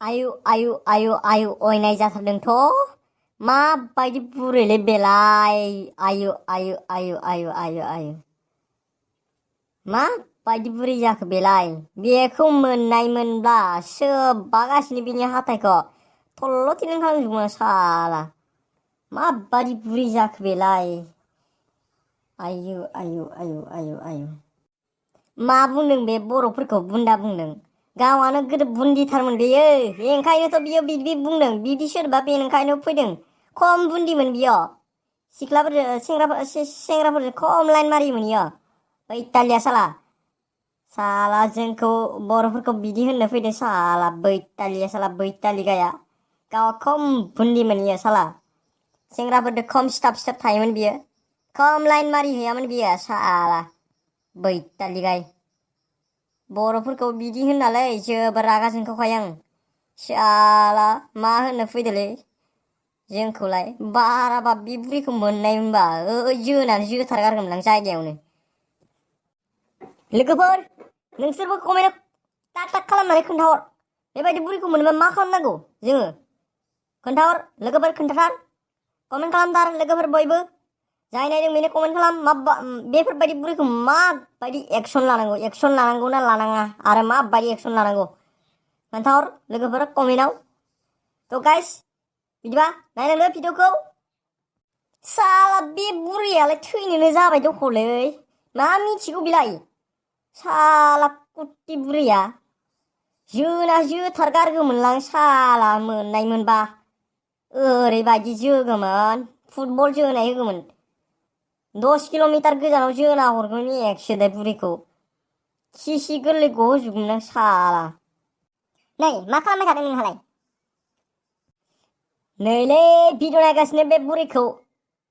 आयु अयनाय जाथारदोंथ' माबायदि बुरैलै बेलाय आयु माबायदि बुरै जाखो बेलाय बेखौ मोननाय मोनब्ला सोबबागासिनो बिनि हाथायखौ थल्ल' थेलें खालामजोबगौमोन साला माबायदि बुरै जाखो बेलाय आयु मा बुंदों बे बर'फोरखौ बुन्दा बुंदों गावआनो गोदो बुन्दिथारमोन बेयो ओंखायनोथ' बियो बिदि बुंदों बिदि सोरबा बेनिखायनो फैदों खम बुन्दिमोन बियो सेंग्राफोरजों खम लाइन मारियोमोन इयो बैतालिया साला जोंखौ बर'फोरखौ बिदि होननो फैदों साला बैतालि गाया गावआ खम बुन्दिमोन इयो साला सेंग्राफोरजों खम सिथाब थायोमोन बियो खम लाइन मारिहैयामोन बियो साला बैतालि गाय बर'फोरखौ बिदि होननालै जोबोर रागा जोंखावखायो आं साला मा होननो फैदोलै जोंखौलाय बाराबा बे बुरैखौ मोननाय मोनबा जोनानै जोथारगारगौमोन आं जायगायावनो लोगोफोर नोंसोरबो कमेन्टआव टाक खालामनानै खोन्थाहर बेबायदि बुरैखौ मोनोबा मा खालामनांगौ जोङो खोन्थाहर लोगोफोर खोन्थाथार कमेन्ट खालामथार लोगोफोर बयबो जाय नायदों बेनो कमेन्ट खालाम बेफोरबायदि बुरैखौ माबायदि एक्सन लानांगौ ना लानाङा आरो माबायदि एक्सन लानांगौ खोन्थाहर लोगोफोर कमेन्टआव थ' गाइस बिदिबा नायलांदो भिडिअखौ साला बे बुरैयालाय थैनोनो जाबाय दखलै मा मिथिगौ बिलाय साला कुत्ति बुरैया जोना जोथारगारगौमोनलां साला मोननाय मोनबा ओरैबायदि जोगौमोन फुटबल जोनाय होगौमोन 10 किल'मिटार गोजानाव जोना हरगौमोन एकसेलाय बुरैखौ खिसि गोरलैखौ होजोबगौमोन आं साला नै मा खालामबाय थादों नोंहालाय नैलै भिडिअ नायगासिनो बे बुरैखौ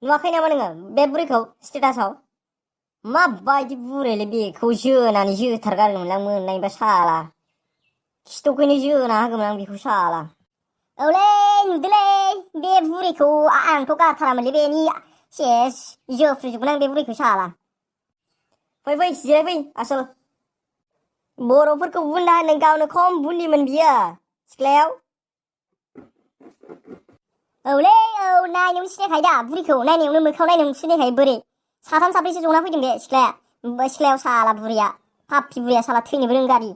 नुवाखै नामा नोङो बे बुरैखौ स्टेटासाव माबायदि बुरैलै बेखौ जोनानै जोथारगारगौमोन आं मोननायबा साला खिथौखौनो जोना होगौमोन आं बेखौ साला औलै नुदोलै बे बुरैखौ आंथ' गारथारामोनलै बेनि सेस जोफ्रुजोबगोन आं बे बुरैखौ साला फै जिरायफै आसोल बर'फोरखौ बुन्दा होनदों गावनो खम बुन्दिमोन बियो सिख्लायाव औलै नायनायावनो सिनायखायो दा बुरैखौ नायनायावनो मोखाङाव नायनायावनो सिनायखायो बोरै साथाम साब्रैसो जना फैदों बे सिख्लायाव साला बुरैया पापि बुरैया साला थैनोबो रोंगारि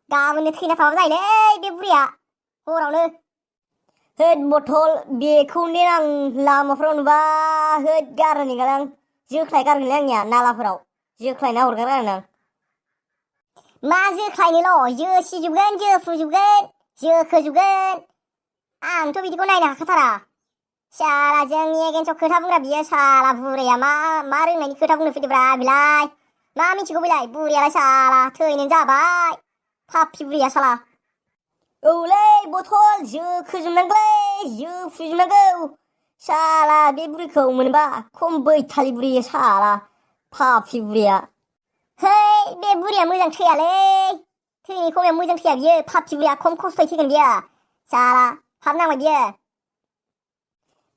गाबोननो थैना थाबाबो जायोलै बे बुरैया हरावनो होद बथल बेखौनो आं लामाफ्राव नुबा होद गारनो आं जोख्लाय गारगोनलै आंनिया नालाफोराव जोख्लायना हरगार आं मा जोख्लायनोल' जोसिजोबगोन जोफ्रुजोबगोन जोखोजोबगोन आंथ' बिदिखौ नायनो हाखाथारा साला जोंनि एगेन्स्टआव खोथा बुंग्रा बियो साला बुरैया मा रोंनायनि खोथा बुंनो फैदोंब्रा बिलाय मा मिथिगौ बिलाय बुरैयालाय साला थैनो जाबाय पापि बुरैया साला औलै बथल जोखोजोबनांगौलै जोफ्रुजोबनांगौ साला बे बुरैखौ मोनबा खम बैथालि बुरै साला पापि बुरैया है बे बुरैया मोजां थैयालै थैनाय खमायाव मोजां थैया बियो पापि बुरैया खम खस्थ'यै थैगोन बियो साला फाप नांबाय बियो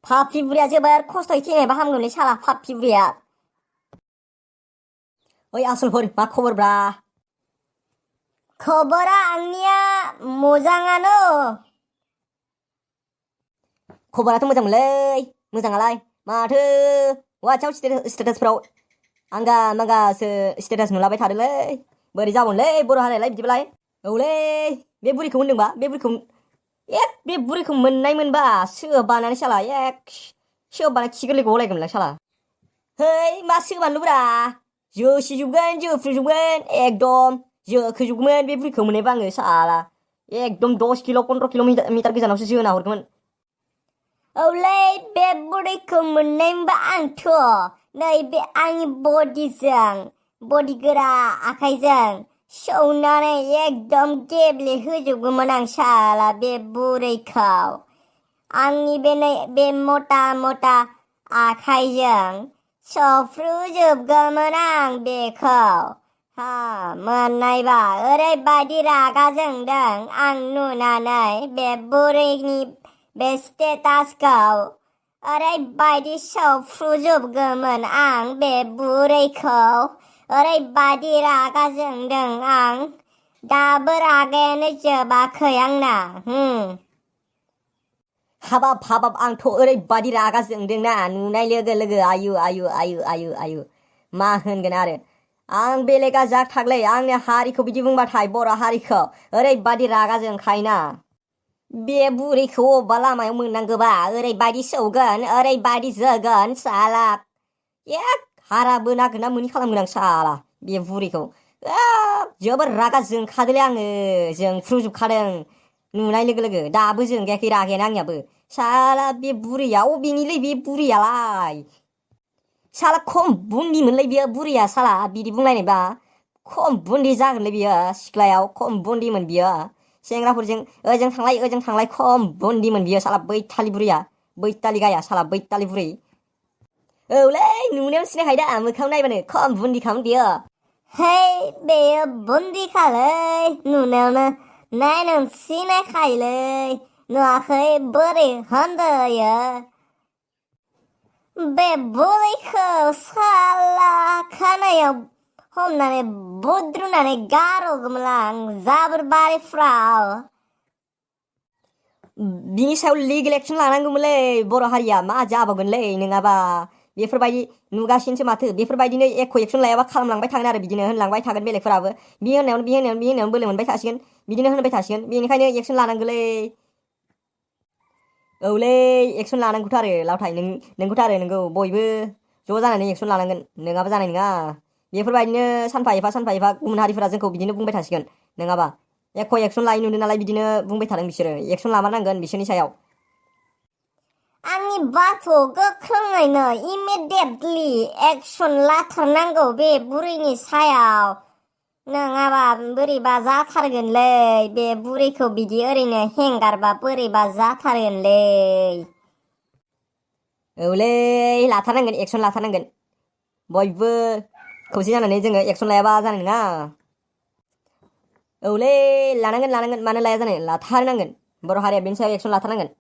पापि बुरैया जोबोर खस्थ'यै थैनायबा हामगौलै साला पापि बुरैया ओइ आसलफोर मा खबरब्रा खबरा आंनिया मोजाङानो खबराथ' मोजांमोनलै मोजाङालाय माथो वाट्सआप स्टेटासफ्राव आंगा मागासो स्टेटास नुलाबाय थादोंलै बोरै जाबावनोलै बर' हारियालाय बिदिबालाय औलै बे बुरैखौ होनदोंबा बे बुरैखौ मोननाय मोनबा सोबानानै साला सोबाना खि गोरलैखौ गलायगौमोनलां साला है मा सोबानोब्रा जोसिजोबगोन जोफ्रुजोबगोन एकदम जोखोजोबगौमोन बे बुरैखौ मोननायबा आङो साला एकदम 10 किल' 15 किल'मिटार गोजानावसो जोना हरगौमोन औलै बे बुरैखौ मोननाय मोनबा आंथ' नैबे आंनि बडि गोरा आखाइजों सौनानै एकदम गेब्लेहोजोबगौमोन आं साला बे बुरैखौ आंनि बे मटा आखाइजों सफ्रुजोबगौमोन आं बेखौ मोननायबा ओरैबायदि रागा जोंदों आं नुनानै बे बुरैनि बे स्टेटासखौ ओरैबायदि सफ्रुजोबगौमोन आं बे बुरैखौ ओरैबायदि रागा जोंदों आं दाबो रागायानो जोबाखै आंना हाबाब हाबाब आंथ' ओरैबादि रागा जोंदोंना नुनाय लोगो लोगो आयु आयु आयु आयु आयु मा होनगोन आरो आं बेलेगा जाथारलै आंनि हारिखौ बिदि बुंबाथाय बर' हारिखौ ओरैबादि रागा जोंखायोना बे बुरैखौ अबेबा लामायाव मोननांगौबा ओरैबादि सौगोन ओरैबादि जोगोन साला एक हाराबो नागिरना मोनि खालामगोन आं साला बे बुरैखौ जोबोर रागा जोंखादोंलै आङो जोंफ्रुजोबखादों नुनाय लोगो लोगो दाबो जोंगायाखै रागायानो आंनियाबो साला बे बुरैया अबेनिलै बे बुरैयालाय साला खम बुन्दिमोनलै बियो बुरैया साला बिदि बुंलायनायबा खम बुन्दि जागोनलै बियो सिख्लायाव खम बुन्दिमोन बियो सेंग्राफोरजों ओजों थांलाय खम बुन्दिमोन बियो साला बैथालि बुरैया बैथालि गाया साला बैथालि बुरै औलै नुनायाव सिनायखायो दा मोखां नायबानो खम बुन्दिखामोन बियो है बेयो बुन्दिखालै नुनायावनो नायनायावनो सिनायखायोलै नुवाखै बोरै होनदोयो बे बुरैखौ साला खानायाव हमनानै बुद्रुनानै गारहरगौमोनलां जाबोर बारिफ्राव बिनि सायाव लिगेल एक्सन लानांगौमोनलै बर' हारिया मा जाबावगोनलै नङाबा बेफोरबायदि नुगासिनोसो माथो बेफोरबायदिनो एख' एक्सन लायाबा खालामलांबाय थागोन आरो बिदिनो होनलांबाय थागोन बेलेगफोराबो बि होननायावनो बोलो मोनबाय थासिगोन बिदिनो होनबाय थासिगोन बेनिखायनो एक्सन लानांगौलै औलै एक्सन लानांगौथ' आरो लावथाय नोंगौथ' आरो नोंगौ बयबो ज' जानानै एक्सन लानांगोन नङाबा जानाय नङा बेफोरबायदिनो सानफा एफा गुबुन हारिफोरा जोंखौ बिदिनो बुंबाय थासिगोन नङाबा एख' एक्सन लायै नुदों नालाय बिदिनो बुंबाय थादों बिसोरो एक्सन लामारनांगोन बिसोरनि सायाव आंनि बाथौ गोख्रोङैनो इमिडियेटलि एक्सन लाथारनांगौ बे बुरैनि सायाव नङाबा बोरैबा जाथारगोनलै बे बुरैखौ बिदि ओरैनो हेंगारबा बोरैबा जाथारगोनलै औलै लाथारनांगोन एक्सन लाथारनांगोन बयबो खौसे जानानै जोङो एक्सन लायाबा जानाय नङा औलै लानांगोन मानो लाया जानो लाथारनांगोन बर' हारिया बेनि सायाव एक्सन लाथारनांगोन